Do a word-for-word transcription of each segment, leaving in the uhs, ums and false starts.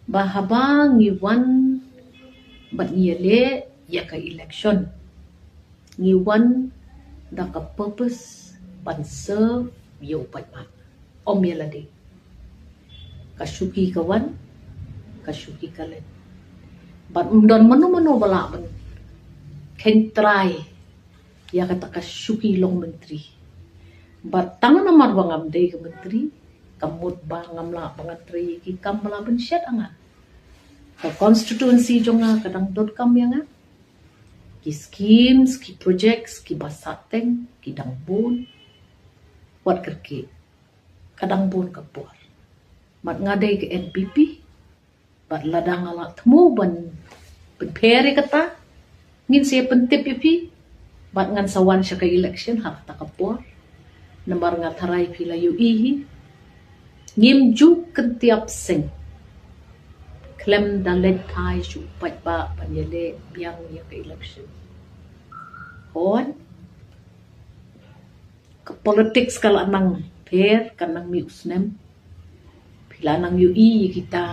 Ba haba ngi wan bad ngi ïaleh ïa ka election, ngi wan da ka purpose ban serve ïa u paidbah, ym ïa lade. Ka shuki ka wan, ka shuki ka leit. Bad ym don mano mano ba lah ban khein trai ïa kata ka shuki long myntri. Bad tang namar ba ngam dei ka myntri, ka mut ba ngam lah ba ngan trei ïa ki kam ba lah ban shet ïa nga. Ka constituency jong nga ka dang donkam ïa nga. Ki schemes, ki projects, ki ba sah teng, ki dang bun. Wat kyrkieh, ka dang bun ka por. Bad nga dei ka N P P, bad lada nga lah thmu ban pynpher ïa kata, ngin sa ïa pyntip ïa phi. Bad ngan sa wan sha ka election ha kata ka por. Namar nga tharai phi la ïohi hi, ngim ju kyntiap seng khlem da leit phai sha u paidbah ban ïaleh biang ïa ka election. Hooid, ka politics ka la nang pher, ka nang mih u snem. Phi la nang ïohi ïa kita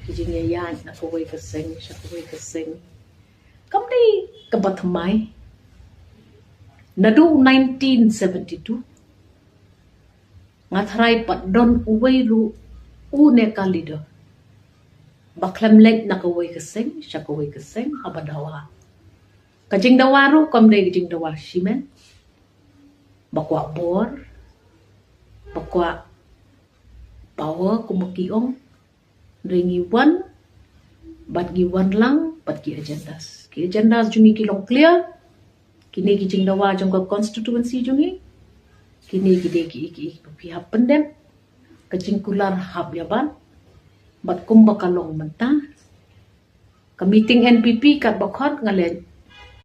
ki jingïaid na kawei ka seng sha kawei ka seng. Kam dei kaba thymmai. Naduh nineteen seventy-two, nga tharai pat don uwei ruh une ka leader ba khlem leit na kawei ka seng sha kawei ka seng haba dawa. Ka jingdawa ruh kam dei ka jingdawa shimet. Ba kwah bor, ba kwah power, kumba ki ong. Hynrei ngi wan bad ngi wan lang bad ki agendas. Ki agendas jong ngi ki long clear. Kine ki jingdawa jong ka constituency jong ngi, kine ki dei ki, ki, ki phi hap pyndep. Ka jingkular hap ïa ban. Bad kumba ka long mynta, ka meeting N P P katba khot nga leit